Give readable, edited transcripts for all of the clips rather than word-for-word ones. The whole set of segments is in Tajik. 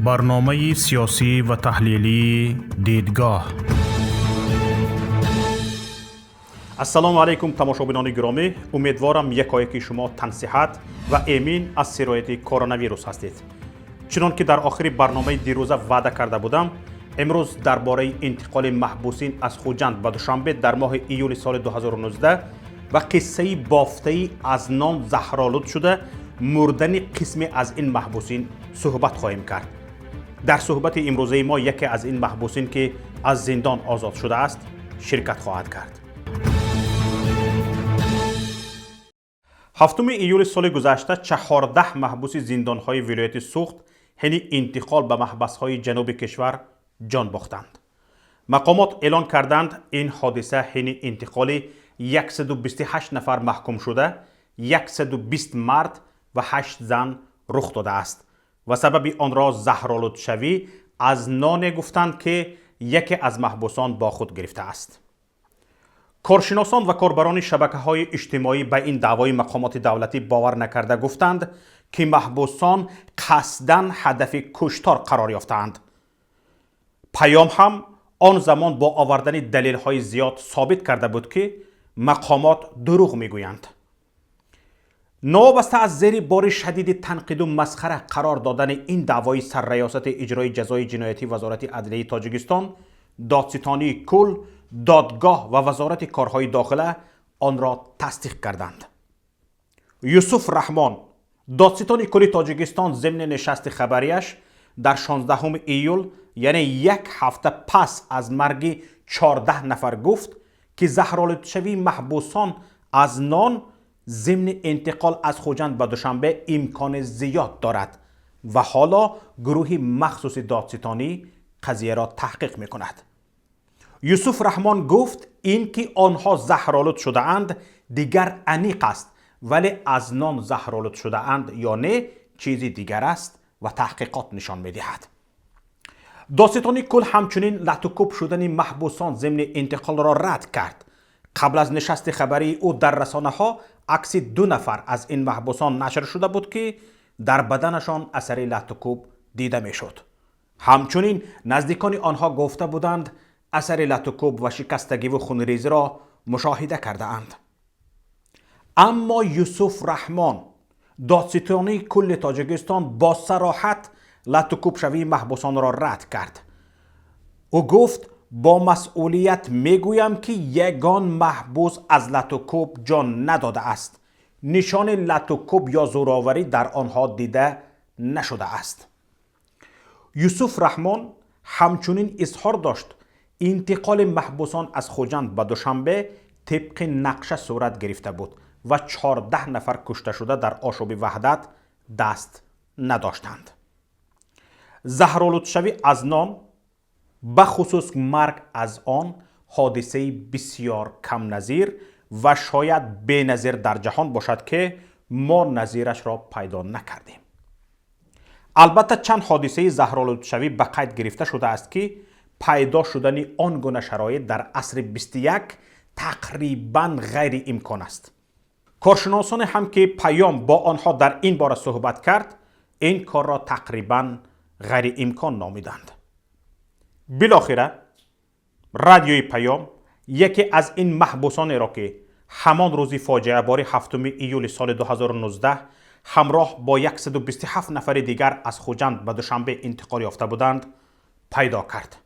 Барномаи сиёсӣ ва таҳлилии «Дидгоҳ». Ассалому алайкум, тамошобинони гиромӣ. Умедворам, якояки шумо тансиҳат ва эмин аз сирояти коронавирус ҳастед. Чунон ки дар охири барномаи дирӯза ваъда карда будам, имрӯз дар бораи интиқоли маҳбусин аз Хуҷанд ба Душанбе дар моҳи июли соли 2019 ва қиссаи бофтаи аз нон заҳролуд шуда мурдани қисме аз ин маҳбусин суҳбат хоҳем кард. Дар суҳбати имрӯзаи мо яке аз ин маҳбусин, ки аз зиндон озод шудааст, ширкат хоҳад кард. 7 июли соли гузашта 14 маҳбуси зиндонҳои вилояти Суғд ҳини интиқол ба маҳбасҳои ҷануби кишвар ҷон бохтанд. Мақомот эълон карданд, ин ҳодиса ҳини интиқоли 128 нафар маҳкумшуда, 120 мард ва 8 зан рух додааст ва сабаби онро заҳролудшавӣ аз ноне гуфтанд, ки яке аз маҳбусон бо худ гирифтааст. Коршиносон ва корбарони шабакаҳои иҷтимоӣ ба ин даъвои мақомоти давлатӣ бовар накарда гуфтанд, ки маҳбусон қасдан ҳадафи куштор қарор ёфтаанд. Паём ҳам он замон бо овардани далелҳои зиёд собит карда буд, ки мақомот дурӯғ мегӯянд. Новобаста аз зери бори шадиди танқиду масхара қарор додани ин даъвои сарраёсати иҷрои ҷазои ҷиноятӣ Вазорати адлияи Тоҷикистон, додситонии кул, додгоҳ ва Вазорати корҳои дохила онро тасдиқ карданд. Юсуф Раҳмон, додситони кулли Тоҷикистон, зимни нишасти хабарияш дар 16 июл, яъне як ҳафта пас аз марги 14 нафар, гуфт, ки заҳролудшавии маҳбусон аз нон зимни интиқол аз Хуҷанд ба Душанбе имкони зиёд дорад ва ҳоло гурӯҳи махсуси додситонӣ қазияро таҳқиқ мекунад. Юсуф Раҳмон гуфт, ин ки онҳо заҳролуд шудаанд, дигар аниқ аст, вале аз нон заҳролуд шудаанд ё не, чизи дигар аст ва таҳқиқот нишон медиҳад. Додситони кул ҳамчунин латукӯб шудани маҳбусон зимни интиқолро рад кард. Қабл аз нишасти хабарии ӯ дар расонаҳо акси ду нафар аз ин маҳбусон нашр шуда буд, ки дар баданашон асари латукӯб дида мешуд. Ҳамчунин наздикони онҳо гуфта буданд, асари латукӯб ва шикастагиву хунрезиро мушоҳида кардаанд. Аммо Юсуф Раҳмон, додситонии кулли Тоҷикистон, бо сароҳат латукӯбшавии маҳбусонро рад кард. Ӯ гуфт: «Бо масъулият мегӯям, ки ягон маҳбус аз латукӯб ҷон надодааст. Нишони латукӯб ё зӯроварӣ дар онҳо дида нашудааст». Юсуф Раҳмон ҳамчунин изҳор дошт, интиқоли маҳбусон аз Хуҷанд ба Душанбе тибқи нақша сурат гирифта буд ва 14 нафар кушташуда дар ошӯби Ваҳдат даст надоштанд. Заҳролудшавӣ аз нон, бахусус марг аз он, ҳодисаи бисёр камназир ва шояд беназир дар ҷаҳон бошад, ки мо назирашро пайдо накардем. Албатта, чанд ҳодисаи заҳролудшавӣ ба қайд гирифта шудааст, ки пайдо шудани он гуна шароит дар асри 21 тақрибан ғайриимкон аст. Коршиносоне ҳам, ки Паём бо онҳо дар ин бора суҳбат кард, ин корро тақрибан ғайриимкон номиданд. Билохира радиои Паём яке аз ин маҳбусонеро, ки ҳамон рӯзи фоҷиабори 7 июли соли 2019 ҳамроҳ бо 127 нафари дигар аз Хуҷанд ба Душанбе интиқол ёфта буданд, пайдо кард.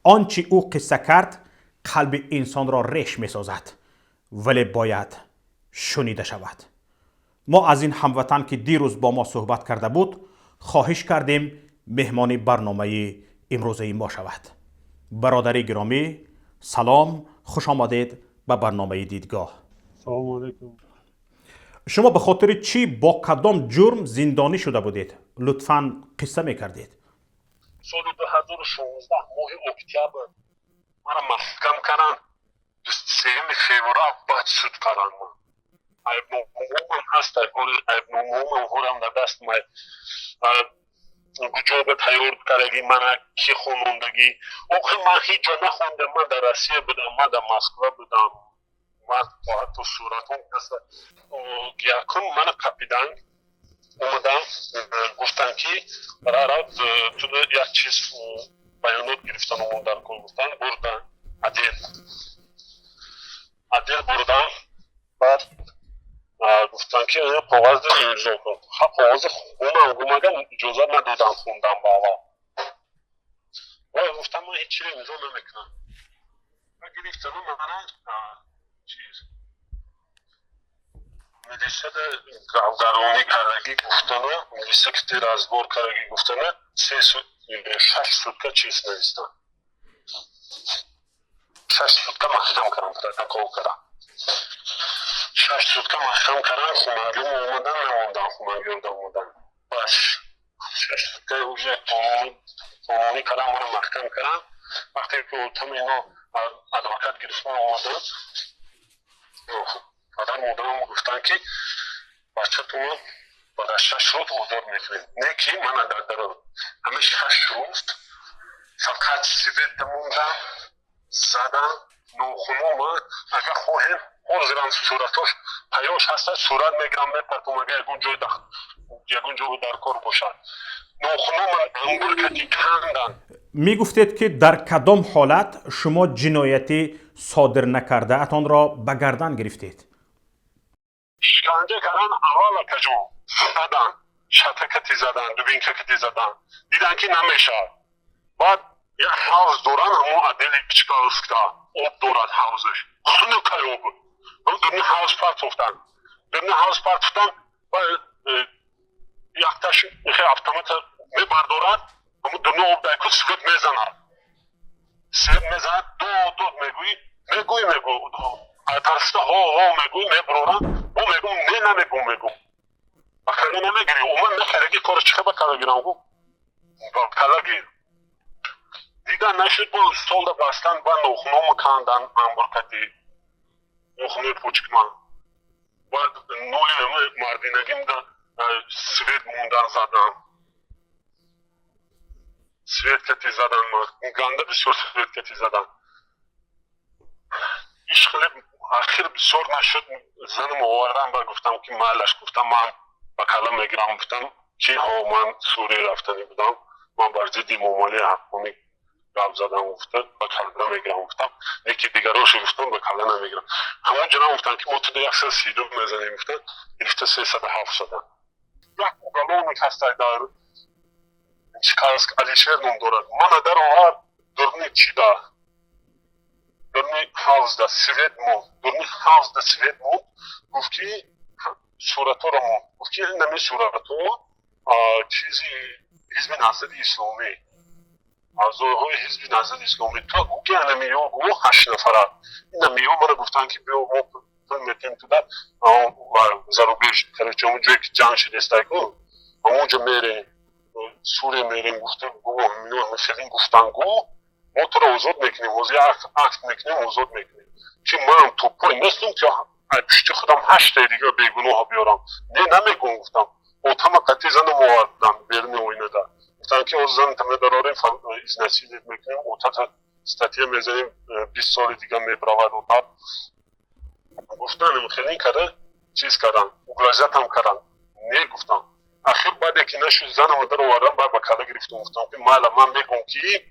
Он чӣ ӯ қисса кард, қалби инсонро реш месозад, вале бояд шунида шавад. Мо аз ин ҳамватан, ки дирӯз бо мо суҳбат карда буд, хоҳиш кардем меҳмони барномаи имрӯзаи мо шавад. Бародари гиромӣ, салом, хуш омадед ба барномаи «Дидгоҳ». Салому алайкум. Шумо ба хотири чӣ, бо кадом ҷурм зиндонӣ шуда будед? Лутфан қисса мекардед. Соли 2016, моҳи октябр мара маҳкам карданд, 23 феврал баъд суд карданд. Ман айбномаҳомам ҳаст, айбномаҳомам ҳорам дар даст май. Куҷоба тайёр кардаги, мана ки хонондагӣ? Охир ман ҳеҷ ҷо нахондам. Ман дар Россия будам, ман дар Москва будам. Ман ҳатто суратҳом ҳаста. Якум мана қапиданд. Омадан, гуфтанд, ки ту як чиз баёнот гирифтан омон дар кор, гуфтан, бурдан отдел, отдел бурдан. Баъд гуфтанд, ки коғазро имзо кун. Коғази хунам гумагам, иҷозат надодам хундан. Ба аввал гуфтам, ман ҳеҷ чиро имзо намекунам. Гирифтану мана чиз милисада гаронӣ кардагӣ гуфтану, милиса ки разбор кардагӣ гуфтана, 6 сутка чиз навистам, 6 сутка маҳкам кардам, протокол кардам, 6 сутка маҳкам кардам. Хунагим омадан, намондан, хунагиёда омадан. Бас 6 сутка уже қонунӣ кардам, мана маҳкам кардам. Вақте ки отам ино адвокат гирифтан омадан, падар модарам гуфтанд, ки бачатонро баъд аз 6 рӯз озод мекунем. Не ки мана дар ҳамин 6 рӯз фақат свет дамондан, задан нохунома. Агар хоҳем, ҳозирам суратош паёш ҳаста, сурат мегирам, мепартом, агар ягон ҷой ягон ҷо дар кор бошад. Нохунома ангур кати кандан. Мегуфтед, ки дар кадом ҳолат шумо ҷиноятӣ содир накардаатонро ба гардан гирифтед? Шиканҷа кардан аввал, акаҷон, задан, шатакати задан, дубинка кати задан. Дидан, ки намешавад, баъд як ҳавз доран ҳамон отдели Чкаловскда, об дорад ҳавзаш, хунукай об. Дурни ҳавз партофтан, дурни ҳавз партофтан. Якташ автомата мебардорад, ҳамон дурни об дайку свет мезанад, свет мезанад, дод дод мегӯӣ, мегӯӣ, мегӯ, тарсида ҳо ҳо мегӯӣ, мебурорам. О мегӯм, не, намегӯм, мегӯм, ба кала намегирӣ. Оман нахараги кора чихе ба кала гирам? Гу, ба кала гир. Дида нашуд, бо столда бастан, ба нохунома кандан, амбуркати нохунои почкман. Баъд ноли мардинагимда свет мондан, задан, свет кати задан, ганда бисёр свет кати задан. Иш хеле ахир бисёр нашуд, занам овардан. Ба гуфтам, ки майлаш, гуфтам, ман ба кала мегирам. Гуфтам, ки ҳо, ман Сурия рафтанӣ будам, ман бар зидди Эмомалӣ ҳаққонӣ гап задам, гуфта, ба кала мегирам, гуфтам. Яки дигарошо гуфтам, ба кала намегирам. Ҳамон ҷонам гуфтам, ки мо туда 132 мезанем, гуфтам, гирифта 307 задам. Як уголовник ҳастай дар Чкаловск, Алишер ном дорад. Мана даровард дурни чида, дурни ҳавзда свет монд, дурни ҳавзда свет монд. Гуфт, ки суратҳоро монд. Гуфт, ки инами суратҳо чизи Ҳизби Наҳзати Исломӣ, аъзоҳои Ҳизби Наҳзати Исломӣ. То ки анамиё гу ҳашт нафара инамиё мара гуфтанд, ки биё, мо пул метем туда зарубеж, короче, ҳамон ҷое ки ҷанг шудестайку, ҳамонҷо мерем, Сурия мерем, гуфта, хелин гуфтан, гу, мо туро озод мекунем, ҳозир акт мекунем, озод мекунем. Ки ман тупой нестам, ки пушти худам ҳаштаи дигар бегуноҳа биёрам. Не, намегӯм, гуфтам. Отама қатъи занам овардам беруни оинада. Гуфтам, ки ҳозир заната медарорем, изнасилить мекунем, отата статья мезанем, 20 соли дига мебравад отат, гуфтан. Хелин карда, чиз кардан, угрожать ам кардан. Не, гуфтам. Ахир баъде ки нашуд, занама даровардам, баъд ба кала гирифтам. Гуфтам, ки майла, ман мегӯм, ки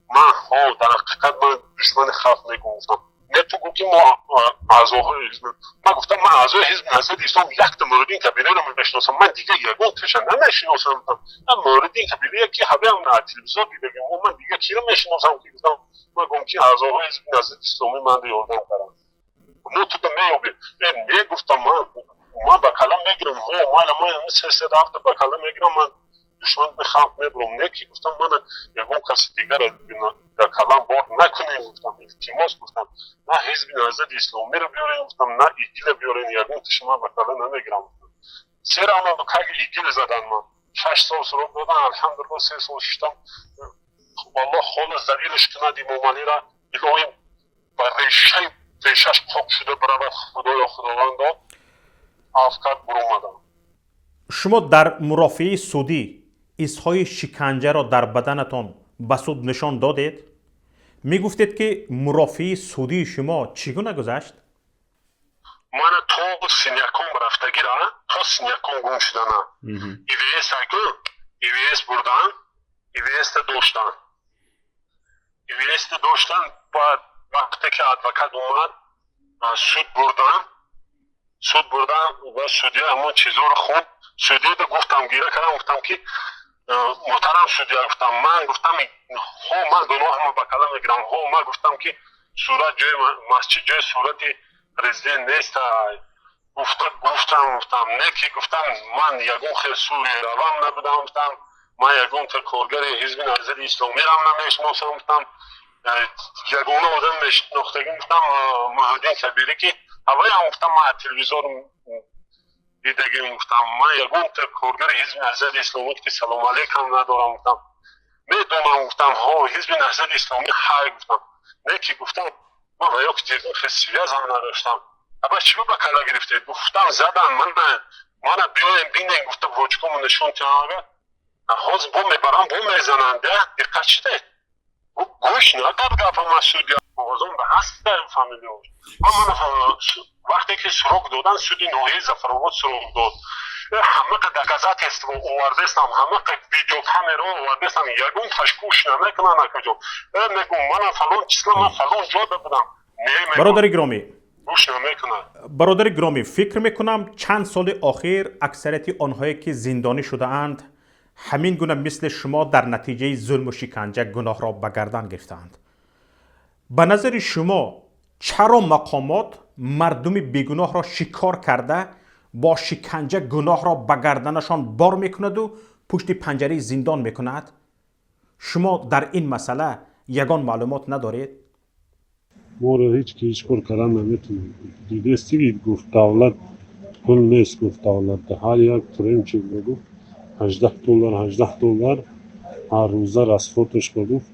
ман ҳо, дар ҳақиқат ман душмани халқ, мегӯм, гуфтам. Не, ту гӯ, ки мо аъзоҳои ҳизб. Ман гуфтам, ман аъзои Ҳизби Наҳзати Ислом якта Муҳиддин Кабириро мешиносам, ман дига ягон таша намешиносам. Муҳиддин Кабирия ки ҳавеам на телевизор дидагим, ман дига киро мешиносам, ки гуфтам, ман гӯм, ки аъзоҳои Ҳизби Наҳзати Исломӣ манда ёрдам карданд, мо туда меёбем. Не, гуфтам, ман ба кала мегирам. Ҳо, майла, ман 307 ба кала мегирам, ман душмани халқ мебурам. Не, ки гуфтам, мана ягон каси дигара дар калам бор накунем, гуфтам, илтимос, гуфтам. На Ҳизби Наҳзати Исломиро биёрем, гуфтам, на ИГИЛа биёрем, ягон тиши ман ба кала намегирам, гуфтам. Серано как ИГИЛ задан, ман 6 сол срок додан, алҳамдулилла, 3 сол шиштам. Аллоҳ холис залилш кунад Имомалира, илоҳим, ба решаи решаш пок шуда биравад. Худоё, Худовандо, афв кард, буромадам. Шумо дар мурофиаи судӣ изҳои шиканҷаро дар баданатон ба суд нишон додед. Мегуфтед, ки мурофиаи судии шумо чӣ гуна гузашт? Мана то синяком рафтагира, то синяком гум шудана. ИВС айку, ИВС бурдан, ИВС-та доштан. ИВС-та доштан, баъд вақте ки адвокат омад, суд бурдан, суд бурдан ва судья ҳамон чизоро хонд. Судьяда гуфтам, гира кардам, гуфтам ки муҳтарам судья, гуфтам, ман гуфтам, ҳо, ман гуноҳамро ба кала мегирам, ҳо, ман гуфтам ки сурат ҷои масҷид ҷои сурати президент нест, гуфта гуфтам, гуфтам не ки гуфтам ман ягон хел сури равам набудам, гуфтам ман ягон хел коргари Ҳизби Наҳзати Исломирам намешиносам, гуфтам ягона одам мешинохтагӣ, гуфтам, Муҳиддин Кабирӣ, ки ҳаваям, гуфтам, ман аз телевизор дидагим, гуфтам ман ягон коргари Ҳизби Наҳзати Исломӣ ки салому алейкам надорам, гуфтам медонам, гуфтам ҳо, Ҳизби Наҳзати Исломӣ ҳай, гуфтам не ки гуфтам ман ва ё ки хел связам надоштам. Аба чӣ ба кала гирифтед? Гуфтам задан мана, мана биёем бинем, гуфта вочкому нишон тиҳага, ҳозир бо мебарам, бо мезананд, диққат шидед, гӯш накард гапама судья. Овозон ба ҳаст фамилиош. Ман вақте ки срок додан, суди ноҳияи Зафаробод срок дод, ҳамақа доказательство овардестам, ҳамақа видеокамера овардестам, ягон ташкуш намекунанд, акаҷон. Мегум, мана фалон числа ман фалон ҷода будам. Бародари гиромӣ, гӯш намекунад. Бародари гиромӣ, фикр мекунам, чанд соли охир аксарияти онҳое ки зиндонӣ шудаанд, ҳамин гуна мисли шумо дар натиҷаи зулму шиканҷа гуноҳро ба гардан гирифтаанд. Ба назари шумо, чаро мақомот мардуми бегуноҳро шикор карда, бо шиканҷа гуноҳро ба гарданашон бор мекунаду пушти панҷараи зиндон мекунад? Шумо дар ин масъала ягон маълумот надоред? Моро ҳеҷ ки ҳеҷ кор кардан наметавонад. Дидести, гуфт, давлат пул нест, гуфт, давлат ҳар як тюремщик ба гуфт 18 доллар, 18 доллар ҳар рӯза расходаш, ба гуфт,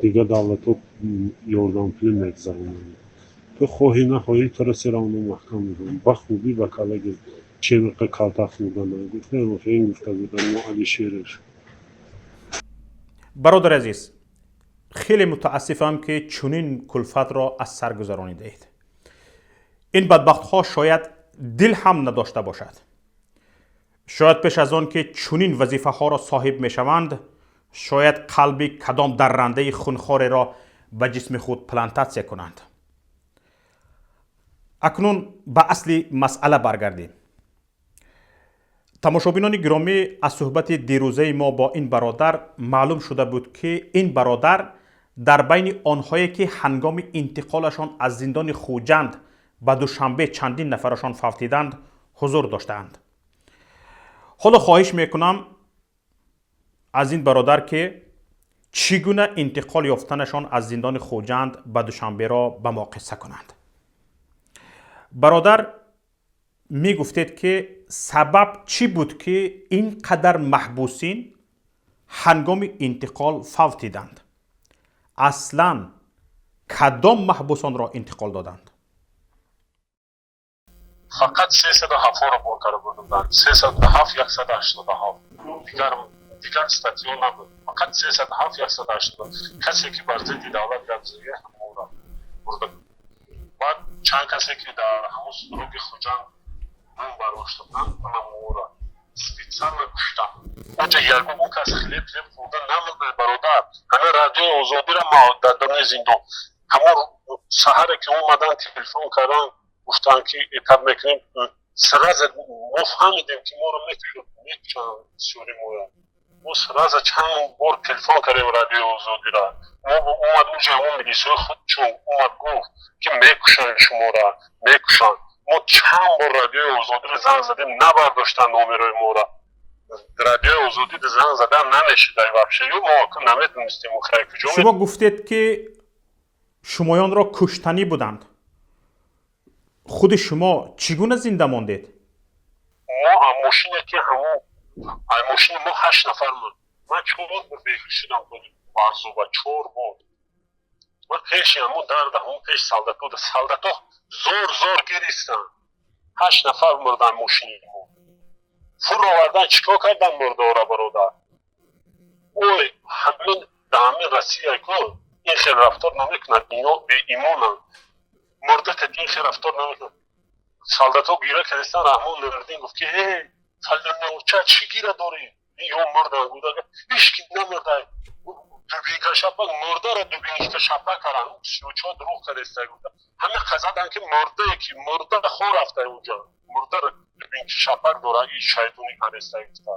дигар давлатҳо ёрдампулӣ мегузаронанд. Ту хоҳӣ нахоҳӣ, туро всё равно маҳкам мекунанд. Ба хубӣ ба калаги чемиқа калтак хӯрдан, гуфта, ин гуфта будан мо Алишереш. Бародари азиз, хеле мутаассифам, ки чунин кулфатро аз сар гузаронидаед. Ин бадбахтҳо шояд дил ҳам надошта бошад. Шояд пеш аз он ки чунин вазифаҳоро соҳиб мешаванд, шояд қалби кадом даррандаи хунхореро ба ҷисми худ плантатсия кунанд. Акнун ба асли масъала баргардем. Тамошобинони гиромӣ, аз суҳбати дирӯзаи мо бо ин бародар маълум шуда буд, ки ин бародар дар байни онҳое ки ҳангоми интиқолашон аз зиндони Хуҷанд ба Душанбе чандин нафарашон фавтиданд, ҳузур доштаанд. Ҳоло хоҳиш мекунам аз ин бародар, ки чӣ гуна интиқол ёфтанашон аз зиндони Хуҷанд ба Душанберо ба мо қисса кунанд. Бародар, мегуфтед, ки сабаб чӣ буд, ки ин қадар маҳбусин ҳангоми интиқол фавтиданд? Аслан кадом маҳбусонро интиқол доданд? Фақат 307-ро бор карда буданд, 307, 187. Дигар статья набуд, фақат 307, 180. Касе ки бар зидди давлат гап зада, ҳамонро бурда. Баъд чанд касе ки дар ҳамон срок и Хуҷанд бум бардошта буданд, ҳамонро специально куштанд. Оҷа ягон кас хлеб хӯрда намонад, бародар. Ҳама Радиои Озодиро ма дар даруни зиндон, ҳамон саҳаре ки омадан, телефон кардан, гуфтанд ки этап мекунем, сразу мо фаҳмидем, ки моро мекушанд. Бисёри моя мо сразу чанд бор телефон кардем Радиои Озодира. Мо омад уҷа, ҳамон милисои худчун омад, гуфт ки мекушанд шуморо, мекушанд. Мо чанд бор Радиои Озодиро занг задем, набардоштанд номерои моро. Радиои Озодиро занг задан намешидай вообще, ё мо намедонистем хай куҷо. Шумо гуфтед, ки шумоёнро куштанӣ буданд. Худи шумо чӣ гуна зинда мондед? Мо мошине ки ҳамон мошини мо ҳашт нафар муд. Ман чор бор беҳуш шудам барзуба, чор бор. Ман пеши ҳамон дарда, ҳамон пеши солдато, солдато зор зор гиристанд. Ҳашт нафар мурдан мошини мо. Фур овардан, чӣ кор кардан мурдора, бародар? Ой, ҳамин дар ҳамин Россия ку ин хел рафтор намекунад, ино беимонанд. Мурда ин хел рафтор намекунад. Солдатҳо гира кардистан. Раҳмон Нуриддин гуфт, ки э, фалоноча, чӣ гира дорӣ? Ё мурдан. Гуфт, ҳички намурда. Дубинка шапак, мурдара дубинка шапак каран. 34 дурӯғ кардиста, гуфта. Ҳама қазадан, ки мурдае, ки мурда хо рафта унҷа, мурдара дубинка шапак дора, и шайтонӣ кардиста, гуфта.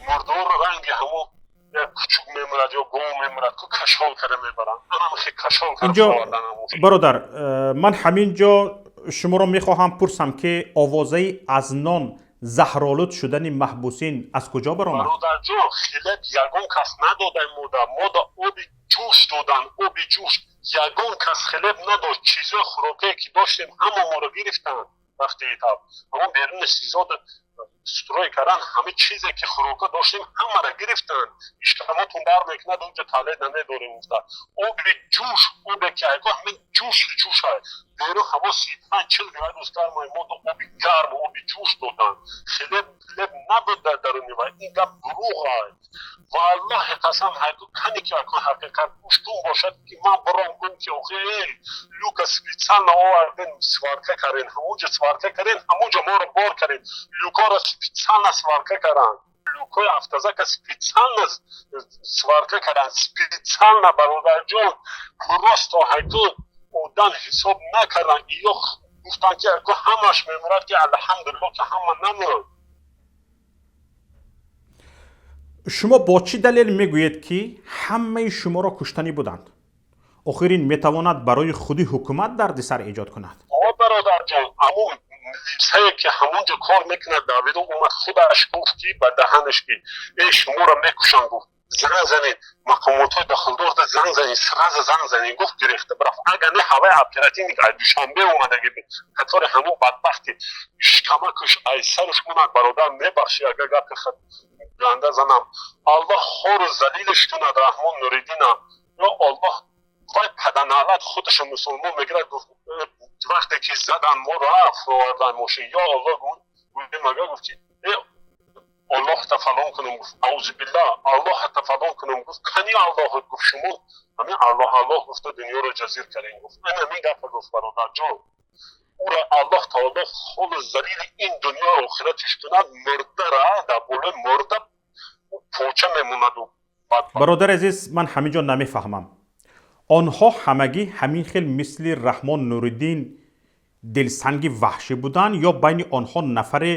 Мурдорро ранги ҳамон як кучук мемурад ё гов мемурад, ку кашол карда мебаранд, анам хе кашол карда. Инҷо, бародар, ман ҳамин ҷо шуморо мехоҳам пурсам, ки овозаи аз нон заҳролуд шудани маҳбусин аз куҷо баромад? Бародарҷон, хлеб ягон кас надодай. Мода оби ҷӯш додан, оби ҷӯш. Ягон кас хлеб надошт. Чизои хӯрокае, ки доштем, ҳама моро гирифтанд. Вақти этап ҳамон беруни СИЗО строй кардан, ҳама чизе, ки хӯрока доштем, ҳамаро гирифтанд. Ишкамотон дар мекунад, унҷа туалет намедорем, гуфта. Оби ҷӯш, обе ки айко ҳамин ҷӯш ҷӯша, берун ҳаво 35-40 градус гармай, мо оби гарм, оби ҷӯш доданд. Хлеб набуд дар даруни вай. Ин гап дурӯғ. Ва Аллоҳи қасам, ҳайку кане ки акун ҳақиқат гӯштун бошад, ки ман биром гум, ки охи люка специально оварден, сварка карен, ҳамунҷо сварка карен, ҳамунҷо моро бор карен. Люкоро специально сварка каранд, люкои автозака специально сварка каранд, специально, бародарҷон. Просто ҳайку одам ҳисоб накарданд. Ё гуфтанд, ки аку ҳамаш мемурад, ки алҳамдулилло, ки ҳама намурад. Шумо бо чӣ далел мегӯед, ки ҳамаи шуморо куштанӣ буданд? Охир ин метавонад барои худи ҳукумат дардисар эҷод кунад. О, бародарҷон, ҳамун милисае, ки ҳамунҷо кор мекунад, Давидо, омад, худаш гуфт, ки ба даҳанаш, ки э, шуморо мекушанд, гуфт, занг занед мақомотҳои дахлдорда, занг занед, сразу занг занед, гуфт. Гирифта бирафт. Агар не, ҳаваи оперативник ай Душанбе омадаги буд, қатори ҳамун бадбахти шикамакуш ай саруш кунад. Бародар, мебахшӣ, агар гапи ганда занам. Аллоҳ хору залилш кунад Раҳмон Нуриддина. Ё Аллоҳ, вай паданалат худашо мусулмон мегирад. Гуфт, вақте ки задан моро, фуровардан мошин, ё Аллоҳ гӯем, ага гуфт, ки э, Аллоҳта фалон кунам, гуфт, аузубиллаҳ, Аллоҳта фалон кунам, гуфт, кани Аллоҳ, гуфт, шумо ҳамин Аллоҳ, Аллоҳ гуфта дунёро ҷазир кардем, гуфт. Ин ҳамин гапа гуфт, бародарҷон. Ура Аллоҳ таоло холу залили ин дунё охиратиш кунад. Мурдара дар болои мурда поча мемонаду. Бародари азиз, ман ҳамин ҷо намефаҳмам: онҳо ҳамагӣ ҳамин хел мисли Раҳмон Нуриддин дилсанги ваҳшӣ буданд ё байни онҳо нафаре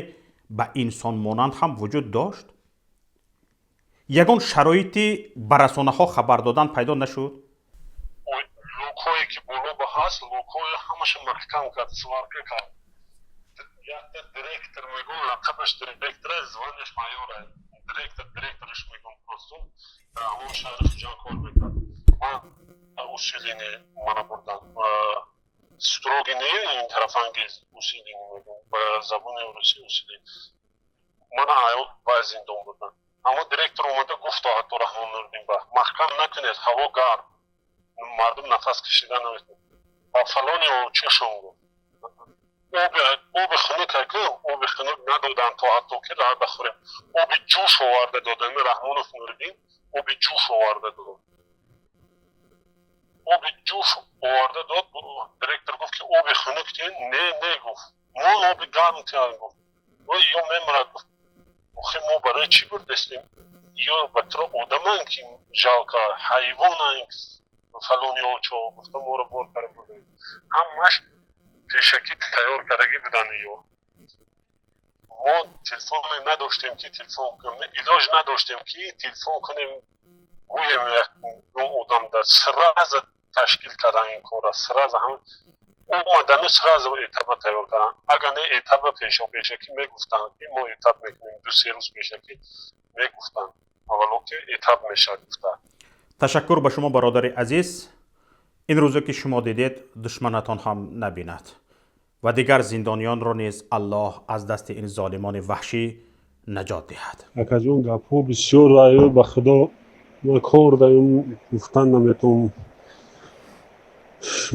ба инсонмонанд ҳам вуҷуд дошт? Ягон шароити ба расонаҳо хабар додан пайдо нашуд? Люкое, ки боло ба ҳаст, люкое ҳамаша маҳкам кард, сварка кард. Якта директор мегум, лақабаш директора, звание ш майора, директор, директораш мегум, просто дар ҳамон шаҳри Хуҷанд кор мекард. Ман усиление мана бурдан, строгий не, ин тарафанги усиление мегум, ба забони русӣ усиление. Мана ба зиндон бурдан. Аммо директор омада гуфто ҳатто Раҳмон Нурдин ба: «Маҳкам накунед, ҳаво гарм, мардум нафас кашида наметавонад». Ба фалони чашон гуфт, оби хунук, ку оби хунук надоданд, то ҳатто ки раҳ бахӯрем. Оби ҷӯш оварда доданд. Раҳмонов Нуриддин оби ҷӯш оварда дод, оби ҷӯш оварда дод. Директор гуфт, ки оби хунук тиен. Не, не, гуфт, мон оби гарм тиан, гуфт, ой, ё мемирад, гуфт. Охи мо барои чӣ бурдестем? Ё ба туро одаман, ки жалко, ҳайвонан, фалони очо, гуфта, моро бор карда бурдем. Ҳамаш пешакӣ тайёр кардагӣ буданд. Ё мо телефоне надоштем, ки телефон кунем, илоҷ надоштем, ки телефон кунем, гӯем як одам да. Сразу ташкил кардан ин корра, сразу ҳам омадану сразу этапа тайёр кардан. Агар не, этапа пешакӣ мегуфтанд, ки мо этап мекунем, 2-3 рӯз пешакӣ мегуфтанд аввало, ки этап мешавад, гуфта. Ташаккур ба шумо, бародари азиз. Ин рӯзе, ки шумо дидед, душманатон ҳам набинад ва дигар зиндониёнро низ Аллоҳ аз дасти ин золимони ваҳшӣ наҷот диҳад. Акаҷон, гапҳо бисёр аю, ба Худо, ман кор даем, гуфтан наметавонам.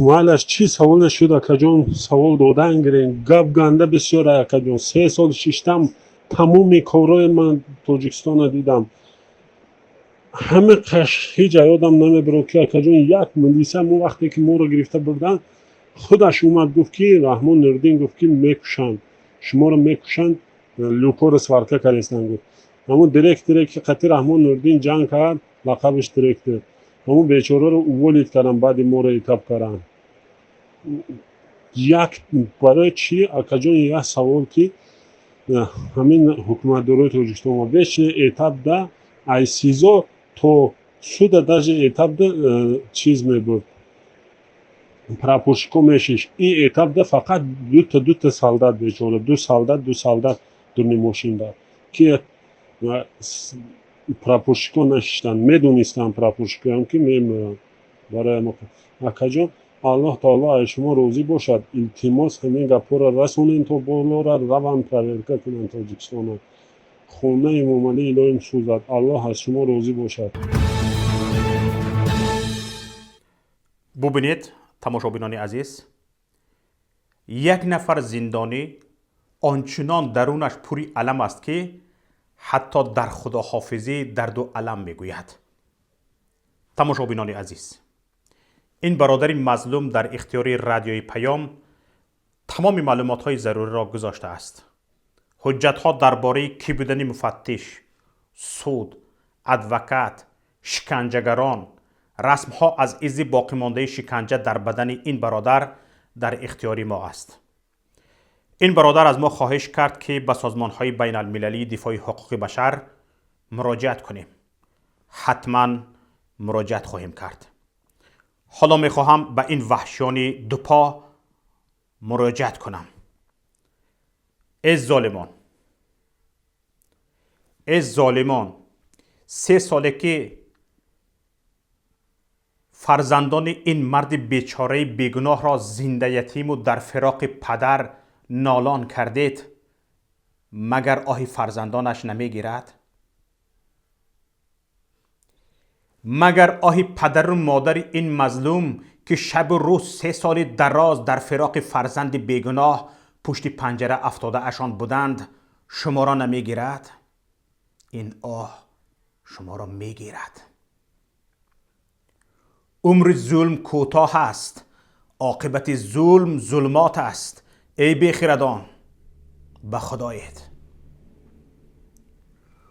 Майлаш, чӣ саволе шуд, акаҷон, савол додан гирем. Гап ганда бисёр, акаҷон. 3 сол шиштам, тамоми корҳои ман Тоҷикистона дидам. Ҳама қаш ҳеҷ аёдам намебарад, ки, акаҷон, як милиса мо вақте ки моро гирифта бурдан. Худаш омад, гуфт ки Раҳмон Нуриддин гуфт ки мекушанд, шуморо мекушанд, люкоро сварка кардестанд гуфт. Ҳамун директоре ки қати Раҳмон Нуриддин ҷанг кард, лақабаш директор, ҳамун бечораро уволить карданд, баъди моро этап карданд. Як барои чӣ, акаҷон, як савол ки ҳамин ҳукуматдорои Тоҷикистон вечно этап да ай СИЗО то суда, даже этап да чиз мебурд, прапорщико мешиш. Ин этап да фақат дута дута солдат, бечора, ду солдат, ду солдат дуни мошинда, ки прапорщико нашиштанд, медонистанд прапорщикоям ки мемиранд. Барои акаҷон, Аллоҳ таоло аз шумо розӣ бошад. Илтимос, ҳамин гапҳоро расонем то болора, раванд проверка кунанд Тоҷикистона. Хонаи Эмомалӣ илоҳим сӯзад. Аллоҳ аз шумо розӣ бошад. Бубинед, тамошобинони азиз, як нафар зиндонӣ ончунон дарунаш пури алам аст, ки ҳатто дар худоҳофизӣ дарду алам мегӯяд. Тамошобинони азиз, ин бародари мазлум дар ихтиёри радиои Паём тамоми маълумотҳои заруриро гузоштааст. Ҳуҷҷатҳо дар бораи кӣ будани муфаттиш, суд, адвокат, шиканҷагарон, расмҳо аз изи боқимондаи шиканҷа дар бадани ин бародар дар ихтиёри мо аст. Ин бародар аз мо хоҳиш кард, ки ба созмонҳои байналмилалии дифои ҳуқуқи башар муроҷиат кунем. Ҳатман муроҷиат хоҳем кард. Ҳоло мехоҳам ба ин ваҳшиёни дупо муроҷиат кунам. Эй золимон, эй золимон, 3 соле ки фарзандони ин марди бечораи бегуноҳро зинда ятиму дар фироқи падар нолон кардед, магар оҳи фарзандонаш намегирад? Магар оҳи падару модари ин мазлум, ки шабу рӯз 3 соли дароз дар фироқи фарзанди бегуноҳ пушти панҷара афтодаашон буданд, шуморо намегирад? Ин оҳ шуморо мегирад. Умри зулм кӯтоҳ аст, оқибати зулм зулмот аст. Эй бехирадон, ба худоед.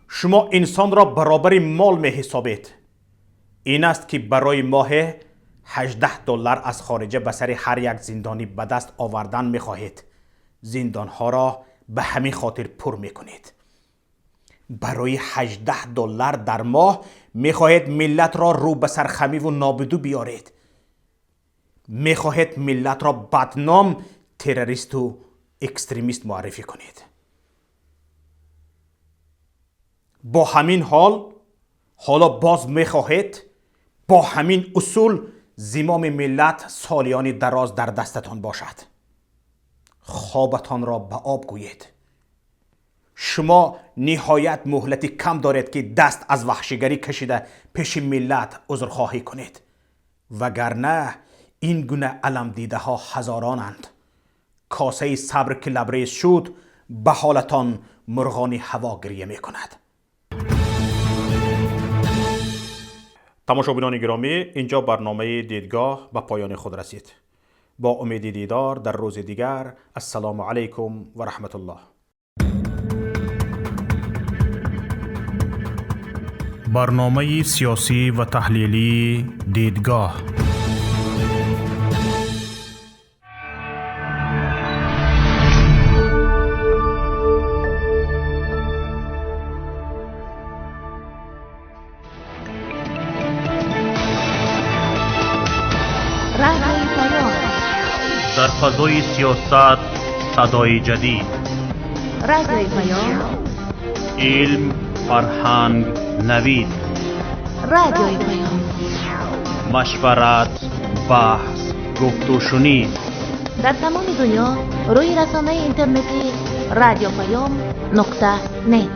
Шумо инсонро баробари мол меҳисобед. Ин аст ки барои моҳе $18 аз хориҷа ба сари ҳар як зиндонӣ ба даст овардан мехоҳед. Зиндонҳоро ба ҳамин хотир пур мекунед. Барои $18 дар моҳ мехоҳед миллатро рӯ ба сархамиву нобудӣ биёред. Мехоҳед миллатро бадном, террористу экстремист муаррифӣ кунед. Бо ҳамин ҳол ҳоло боз мехоҳед бо ҳамин усул зимоми миллат солиёни дароз дар дастатон бошад. Хобатонро ба об гӯед. Шумо ниҳоят муҳлати кам доред, ки даст аз ваҳшигарӣ кашида пеши миллат узрхоҳӣ кунед, вагарна ин гуна аламдидаҳо ҳазоронанд. Косаи сабр ки лабрез шуд, ба ҳолатон мурғони ҳаво гирья мекунад. Тамошобинони гиромӣ, инҷо барномаи Дидгоҳ ба поёни худ расид. Бо умеди дидор дар рӯзи дигар, ассалому алайкум ва раҳматуллоҳ. Барномаи сиёсӣ ва таҳлилии Дидгоҳ. Дар фазои сиёсат садои ҷадид, Радиои Паём, илм, фарҳанг, навид, Радиои Паём, машварат, баҳс, гуфтушунид. Дар тамоми дунё рӯи расонаи интернетӣ radiopayom.net.